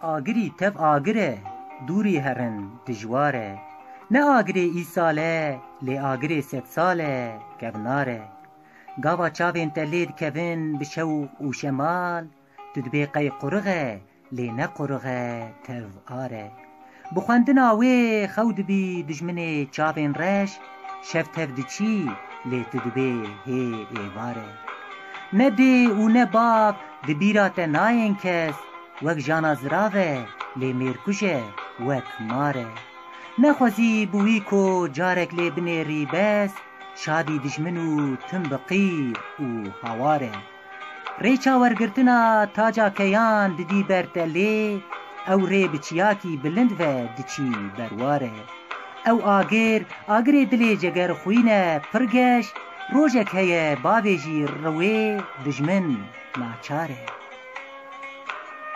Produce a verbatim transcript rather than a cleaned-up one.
Agirî tev agir e, dûrî herin dijwar e. Ne agirê îsal e, lê agirê sedsal e, kevnar e. Gava çavên te lê dikevin bi şewq û şemal, tu dibê qey qurix e, lê ne qurix e, tev ar e. Bi xwendina wê xew dibî dijminê çavên reş, şev tev diçî, lê tu dibê hê êvar e. Ne dê û ne bav di bîra te nayên kes, wek jana zirav e, lê mêrkuj e, wek mar e. Nexwezî bi wî ku carek lê binêrî bes, şadî dijmin û tim bi qîr û hawar e. Rêça wergirtina taca keyan didî ber te lê, ew rê bi çiyakî bilind ve diçî berwar e. Ew agir, agirê dilê cegerxwîn e, pir geş, rojek heye bavêjî riwê dijmin naçar e.